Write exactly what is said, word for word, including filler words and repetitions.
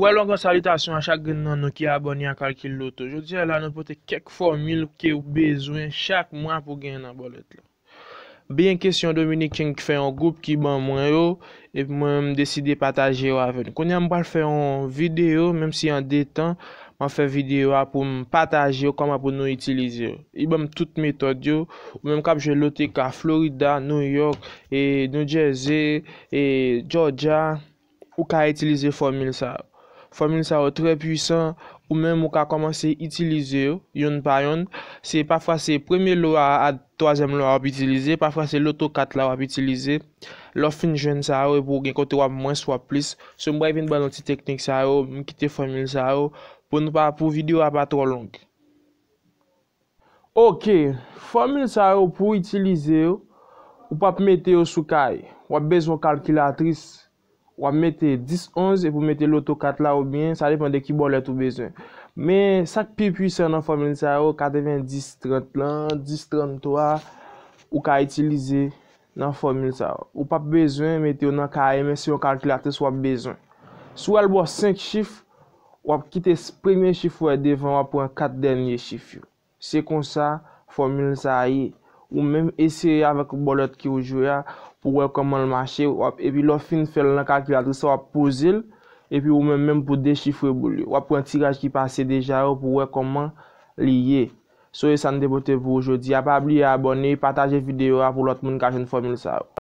Wè, yon gran salitasyon a chak grenn nan nou ki abòne a Kalkil Loto. Jodi a la, nou pote kèk fòmil ke w bezwen chak mwa pou w genyen nan bòlèt la. Byen ke se yon Dominiken ki fè yon gwoup ki ban mwen yo, epi mwen menm m deside pataje yo avè nou. Kounye a m pral fè yon videyo, menm si an de tan, m ap fè videyo a pou m pataje yo kòman pou nou itilize yo. Li ban m tout metòd yo, ou menm k ap jwe Loteka, Florida, New York, e New Jersey, e Georgia, ou ka itilize fòmil sa yo. Fòmil sa yo trè pwisan, ou menm ou ka kòmanse itilize yo, yonn pa yonn. Se pafwa se premye lo a, a twazyèm lo a w ap itilize, pafwa se loto kat la w ap itilize. Lè w fin jwenn sa yo, epi w gen kote w ap mwens, w ap plis. So, m pral vin ban nou ti teknik sa yo, m kite fòmil sa yo, pou nou pa, pou videyo a pa twò long. Ok, fòmil sa yo pou w itilize yo, ou p ap mete yo sou kay. W ap bezwen yon kalkilatris. W ap mete dis onz epi w mete loto kat la oubyen sa depann de ki bòlèt ou bezwen. Men sa k pi pwisan nan fòmil sa yo, katrevendis trant lan, dis tranntwa, ou ka itilize nan fòmil sa yo. Ou p ap bezwen mete yo nan kay, men se yon kalkilatris w ap bezwen. Si w al bò senk chif, w ap kite s-, premye chif ou wè devan, w ap pran kat dènye chif yo. Se konsa fòmil sa a ye. Ou menm eseye avèk bòlèt ke w jwe a pou w wè kòman l mache, w ap, epi lè w fin fè l nan kalkilatris la, w ap poze l, epi ou menm menm pou dechifre boul yo. W ap pran tiraj ki pase deja yo pou w wè kòman li ye. So, e sa n te pote pou ou jodi a. Pa bliye abòne, pataje videyo a pou lòt moun ka jwenn fòmil sa yo.